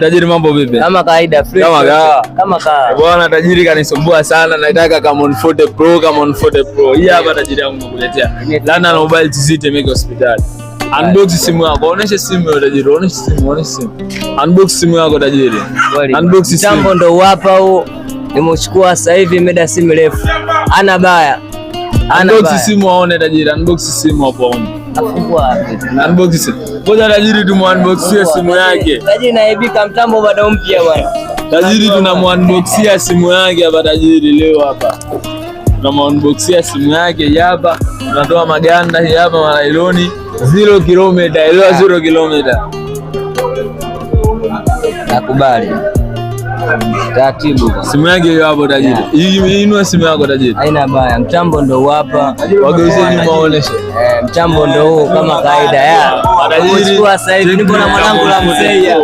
Tajiri, mambo vipi? Kama kawaida, fresh. Kama kawa. Kama kawa. Bwana tajiri kanisumbua sana, nataka Camon 40 Pro, Camon 40 Pro. Hii hapa tajiri yangu nakuletea. Lana Mobile TZ Temeke hospitali. Unbox simu yako, oneshe simu yako tajiri, oneshe simu, oneshe simu. Unbox simu yako tajiri. Unbox simu. Mtambo ndo hapa huu. Nimeuchukua sasa hivi muda si mrefu. Ana baya. Ana Unbox baya. Simu aone tajiri, unbox simu hapo aone. Afungua wapi? Unbox simu. Ngoja tajiri tumuunboxie simu yake. Tajiri naibika, mtambo bado mpya bwana. Tajiri tunamuunboxia simu yake hapa tajiri leo hapa. Tunamuunboxia simu yake hapa. Tunatoa maganda hii hapa manailoni 0 kilomita, elewa 0 kilomita. Nakubali. Taratibu bwana. Simu yake hiyo hapo tajiri. Hii inua simu yako tajiri. Haina baya. Mtambo ndo hapa. Wageuze nyuma waoneshe. Eh, mtambo ndo huu kama kawaida ya. Tajiri. Nimeuchukua sasa hivi. Nipo na mwanangu la mzee.